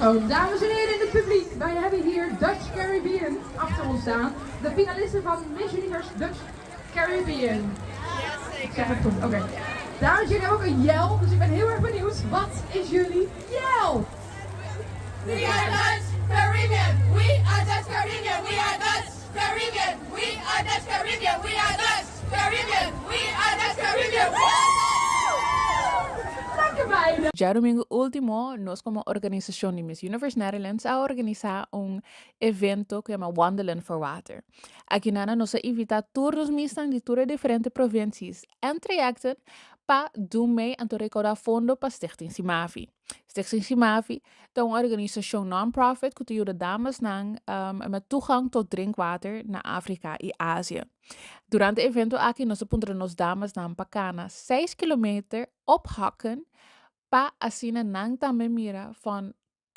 microfoon. Dames en heren in het publiek, wij hebben hier Dutch Caribbean achter ons staan. De finalisten van Miss Universe Dutch Caribbean. Ik zeg het goed, oké. Dames, jullie hebben ook een yell, dus ik ben heel erg benieuwd. Wat is jullie yell? We are Dutch Caribbean. We are Dutch Caribbean. We are Dutch Caribbean. We are Dutch Caribbean. We are Dutch Caribbean. We are Dutch Caribbean. Lekker beide. Djadumingu último, nos komo organisashon di Miss Universe Netherlands a organisá un evento ku yama Wandelen voor Water. Akinana nos a invitá tur nos Missnan di tur e diferente provinsies en trayekten pa dun mee anto rekoudá fondo pa Stichting Simavi. Stichting Simavi ta un organisashon non-profit ku ta yuda damesnan met toegang tot drinkwater na Afrika i Azië. Durante e evento aki nos a puntra nos damesnan pa kana seis kilometer op hakken pa asina nan tambe mira van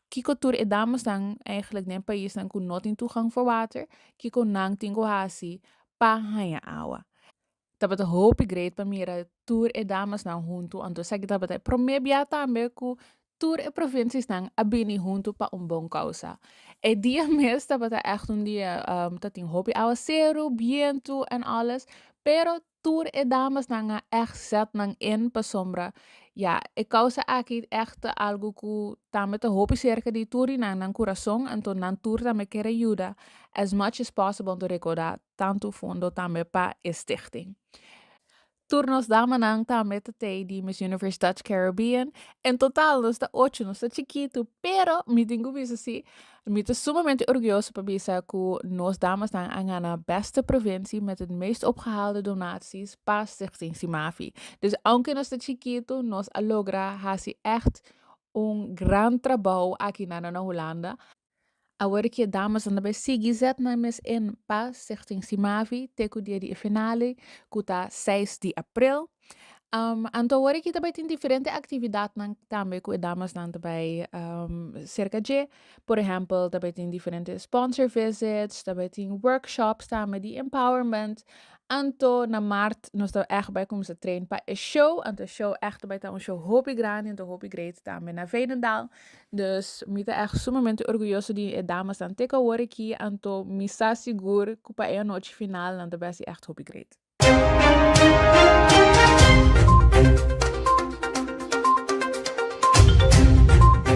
kiko tur e damesnan eigenlijk den paisnan ku no tin toegang voor water, kiko nan tin ku hasi pa haña awa. Tabata hopi great pa mira tur e damesnan huntu, anto esaki tabata e promé bia tambe ku tur e provinciesnan a bini huntu pa un bon kousa. E dia mes tabata ègt un dia ta tin hopi awaseru, bientu en alles, pero tur e damesnan a ègt zet nan in pasobra ya e kousa aki ègt ta algu ku tambe ta hopi serka di tur di nan nan kurason, anto nan tur tambe kier a yuda as much as possible anto rekoudá tantu fondo tambe pa e stichting. Tur nos damanan tambe ta tei di Miss Universe Dutch Caribbean. En total nos ta ocho, nos ta chikitu, pero mi tin ku bisa si, mi ta sumamente orguyoso pa bisa ku nos damasnan a gana beste provincie met het meest opgehaalde donaties pa Stichting Simavi. Dus aunke nos ta chikitu, nos a logra hasi echt un gran trabou aki na na Hulanda. Awor ki e damasnan ta bai sigui zet nan mes in pa Stichting Simavi te ku dia di e finale ku ta seis di april. Anto awor aki ta bai tin diferente aktividatnan tambe ku e damasnan ta bai serka dje. Por ehèmpel ta bai tin diferente sponsor visits, ta bai tin workshops tambe di empowerment. Anto na mart nos ta ègt bai kuminsá train pa e show. Anto e show ègt ta bai ta un show hopi grandi anto hopi great tambe na Veenendaal. Dus mi ta ègt sumamente orguyoso di e damasnan te ku awor aki, anto mi sa sigur ku pa e anochi final nan ta bai hasi ègt hopi great.